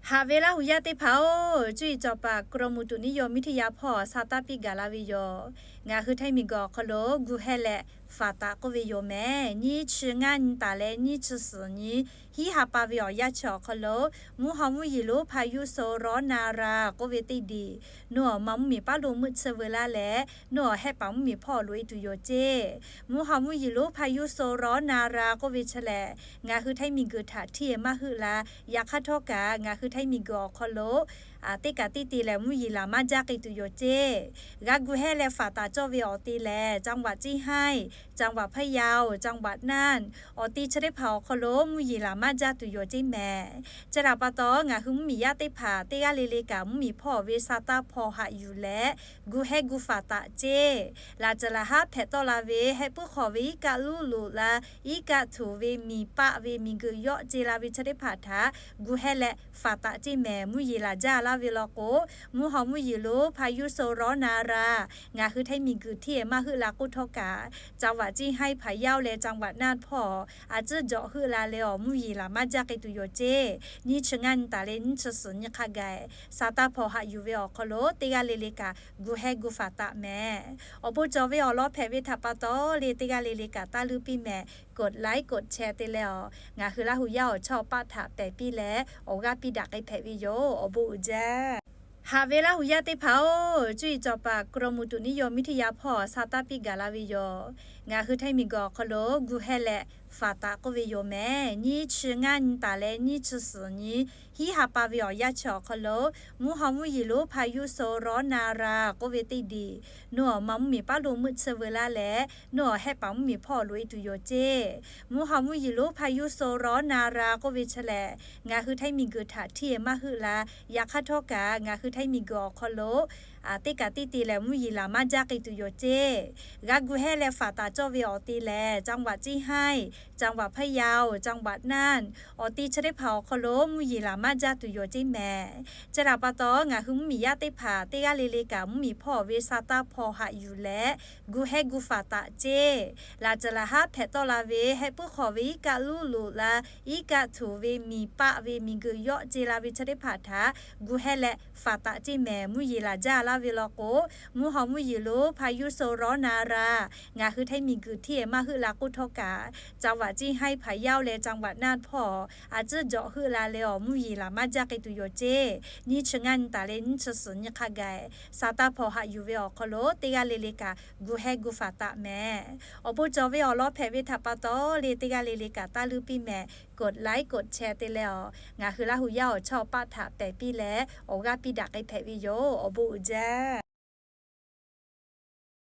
Haꞈ ve Laˇ huˍ yaˇ teˇ hpaˍ-oˬ, cuˇ yiˍ cawˬ paˍ กรมอุตุนิยมวิทยา hpawˇ sa taˇ piˇ gaˬ la ve yoˬ. Ngaˬ hui htaiˇ miˬ guiˬ awˬ hk'aw lo gu heh leh faˍ taꞈ k'oˆ ve yoˬ mehˍ. Nyiˇ chi ngaˇ nyi taˍ leh nyiˇ chi suhˍ nyi hiˉ ha pa ve awˬ yanˇ chi awˬ hk'aw lo, mvuhˇ haw mvuhˇ yeˬ lonˉ พายุโซนร้อนนารา k'oˆ ve teˇ diˬ, nawˬ awˬ ma mvuhˇ miˬ paˉ lo meuˆ tsuhˇ veu laˇ leh, nawˬ awˬ hehˆ paˍ mvuhˇ miˬ hpawˇ loꞈ e tuˬ yoˬ ceˇ. Mvuhˇ haw mvuhˇ yeˬ lonˉ พายุโซนร้อนนารา k'oˆ ve chi lehˬ, ngaˬ hui htaiˇ miˬ guiˬ htaꞈ htiˇ e maˇ heuˆ la. Yaꞈ hk'aˇ htawˇ kaꞈ ngaˬ hui htaiˇ miˬ guiˬ awˬ hk'aw lo teˇ kaꞈ teˇ te lehˬ mvuhˇ yeˬ laˬ maˇ jaˇ k'ai tuˬ yoˬ ceˇ. G'a gu heh leh faˍ taꞈ cawˇ ve awˬ te lehˬ, จังหวัดเชียงราย, จังหวัดพะเยา, จังหวัดน่าน awˬ te chi teˇ hpaˍ awˬ hk'aw lo mvuhˇ yeˬ laˬ maˇ jaˇ tuˬ yoˬ ceˇ mehˍ. Chi htaꞈ pa taw, ngaˬ hui mvuhˇ miˬ yaˇ teˇ hpaˍ teˇ g'aˇ le le kaꞈ mvuhˇ miˬ hpawˇ ve sa taˇ hpaw haꞈ yuˬ leh, gu heh gu faˍ taꞈ ceˇ. Laˬ ceuˬ laˬ haˉ hpehꞈ tawˆ la ve heh puiˉ hk'awꞈ ve iˉ kaˆ luˉ loꞈ la, iˉ kaˆ htuˬ ve miˬ paˆ ve miˬ guiˬ yawˆ ce la ve chi teˇ hpaˍ htaꞈ gu heh leh faˍ taꞈ ceˇ mehˍ. Mvuhˇ yeˬ laˬ jaˇ laˇ ve law k'o, mvuhˇ haw mvuhˇ yeˬ lonˉ พายุโซนร้อนนารา ngaˬ hui htaiˇ miˬ guiˬ htiˇ e maˇ heuˆ la k'oˆ htawˇ kaꞈ, จังหวัดเชียงราย พะเยา leh จังหวัดน่าน hpawˇ a tcuhˉ jawꞈ heuˆ la leh awˬ mvuhˇ yeˬ laˬ maˇ jaˇ k'ai tuˬ yoˬ ceˇ. Nyiˇ chi ngaˇ nyi taˍ leh nyiˇ chi suhˍ nyi hk'a gaˬ, sa taˇ hpaw haꞈ yuˬ ve awˬ hk'aw lo teˇ g'aˇ le le kaꞈ gu heh gu faˍ taꞈ mehˍ. Awˬ bon cawˬ ve awˬ lawn hpehꞈ ve htaꞈ pa taw le, teˇ g'aˇ le le kaꞈ taˇ luˇ piˇ mehˍ. กดไลค์ กดแชร์ te leh awˬ, ngaˬ hui Laˇ huˍ yaˇ awˬ chawˇ paˆ htaꞈ pehˍ piˇ leh awˬ g'aˇ piˇ daꞈ k'ai hpehꞈ ve yoˬ. Awˬ bon uiˍ jaˇ. Haꞈ ve Laˇ huˍ yaˇ teˇ hpaˍ-oˬ, cuˇ yiˍ cawˬ paˍ กรมอุตุนิยมวิทยา hpawˇ sa taˇ piˇ gaˬ la ve yoˬ. Ngaˬ hui htaiˇ miˬ guiˬ awˬ hk'aw lo gu heh leh faˍ taꞈ k'oˆ ve yoˬ mehˍ. Nyiˇ chi ngaˇ nyi taˍ leh nyiˇ chi suhˍ nyi hiˉ ha pa ve awˬ yanˇ chi awˬ hk'aw lo, mvuhˇ haw mvuhˇ yeˬ lonˉ พายุโซนร้อนนารา k'oˆ ve teˇ diˬ, nawˬ awˬ ma mvuhˇ miˬ paˉ lo meuˆ tsuhˇ veu laˇ leh, nawˬ awˬ hehˆ paˍ mvuhˇ miˬ hpawˇ loꞈ e tuˬ yoˬ ceˇ. Mvuhˇ haw mvuhˇ yeˬ lonˉ พายุโซนร้อนนารา k'oˆ ve chi lehˬ, ngaˬ hui htaiˇ miˬ guiˬ htaꞈ htiˇ e maˇ heuˆ la. Yaꞈ hk'aˇ htawˇ kaꞈ ngaˬ hui htaiˇ miˬ guiˬ awˬ hk'aw lo teˇ kaꞈ teˇ te lehˬ mvuhˇ yeˬ laˬ maˇ jaˇ k'ai tuˬ yoˬ ceˇ. G'a gu heh leh faˍ taꞈ cawˇ ve awˬ te lehˬ, จังหวัดเชียงราย, จังหวัดพะเยา, จังหวัดน่าน awˬ te chi teˇ hpaˍ awˬ hk'aw lo mvuhˇ yeˬ laˬ maˇ jaˇ tuˬ yoˬ ceˇ mehˍ. Chi htaꞈ pa taw, ngaˬ hui mvuhˇ miˬ yaˇ teˇ hpaˍ teˇ g'aˇ le le kaꞈ mvuhˇ miˬ hpawˇ ve sa taˇ hpaw haꞈ yuˬ leh gu heh gu faˍ taꞈ ceˇ. Laˬ ceuˬ laˬ haˉ hpehꞈ tawˆ la ve heh puiˉ hk'awꞈ ve iˉ kaˆ luˉ loꞈ la, iˉ kaˆ htuˬ ve miˬ paˆ ve miˬ guiˬ yawˆ ce la ve chi teˇ hpaˍ htaꞈ gu heh leh faˍ taꞈ ceˇ mehˍ. Mvuhˇ yeˬ laˬ jaˇ laˇ ve law k'o, mvuhˇ haw mvuhˇ yeˬ lonˉ พายุโซนร้อนนารา ngaˬ hui htaiˇ miˬ guiˬ htiˇ e maˇ heuˆ la k'oˆ htawˇ kaꞈ, จังหวัดเชียงราย พะเยา leh จังหวัดน่าน hpawˇ a tcuhˉ jawꞈ heuˆ la leh awˬ mvuhˇ yeˬ laˬ maˇ jaˇ k'ai tuˬ yoˬ ceˇ. Nyiˇ chi ngaˇ nyi taˍ leh nyiˇ chi suhˍ nyi hk'a gaˬ, sa taˇ hpaw haꞈ yuˬ ve awˬ hk'aw lo teˇ g'aˇ le le kaꞈ gu heh gu faˍ taꞈ mehˍ. Awˬ bon cawˬ ve awˬ lawn hpehꞈ ve htaꞈ pa taw le, teˇ g'aˇ le le kaꞈ taˇ luˇ piˇ mehˍ. กดไลค์ กดแชร์ te leh awˬ, ngaˬ hui Laˇ huˍ yaˇ awˬ chawˇ paˆ htaꞈ pehˍ piˇ leh awˬ g'aˇ piˇ daꞈ k'ai hpehꞈ ve yoˬ. Awˬ bon uiˍ jaˇ.